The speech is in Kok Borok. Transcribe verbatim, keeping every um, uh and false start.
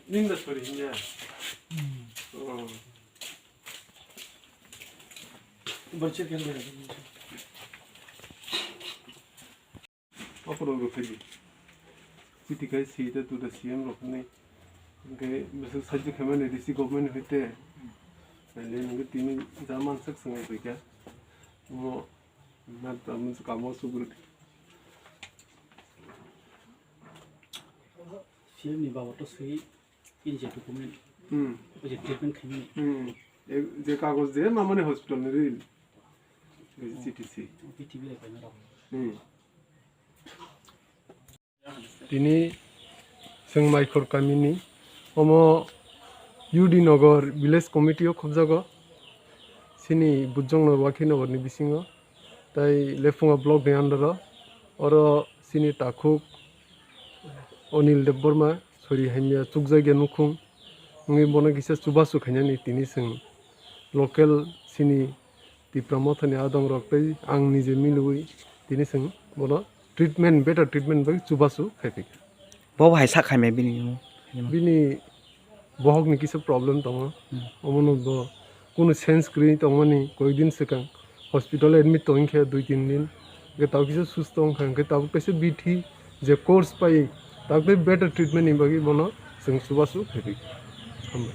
Ninda sori hinya. Oh. Borchir kan. Aphuru rw phai di. Chiti khai si ta tu da C M rok hinwi. Hwnkhe bwswk sahajyo khaimani D C government hoite. Naile hwnkhe tini ja mansak swngai phaikha. Omo na tamo kamo sugrwdi. C M ni baboto swi. Ini je document, Hmm. O je treatment khaimani. Hmm. E, je kagoj je mamani hospital ni ril. E, C T C. P T B rai paina rok. Hmm. Tini chwng Maikhor kamini omo U D Nagar village committee o khobjago. Chini Bujong Nagar, Wakhi Nagar ni bisingo. Tai Lephunga block ni under o, oro chini takhuk Onil Debbarma sori hamya chukjakya nukhung wngwi bono kisa chubachu khainani tini chwng local chini Tipra Mothani adong rok tei ang nije milwi tini chwng bono treatment, better treatment bai chubachu khaiphikha. Bo hai sak khaimai bini? Bini bohok ni kisa problem tongo. Hmm. Omono bo kunu sense kwrwi tongmani koikdin swkang hospital admit tongkhe dui tin din. Hwnkhe tabuk kisa susto wngkha, hwnkhe tabuk kaisa bithi je course pai tabuk tei better treatment ni bagwi bono chwng chubachu khaiphi. Hambai.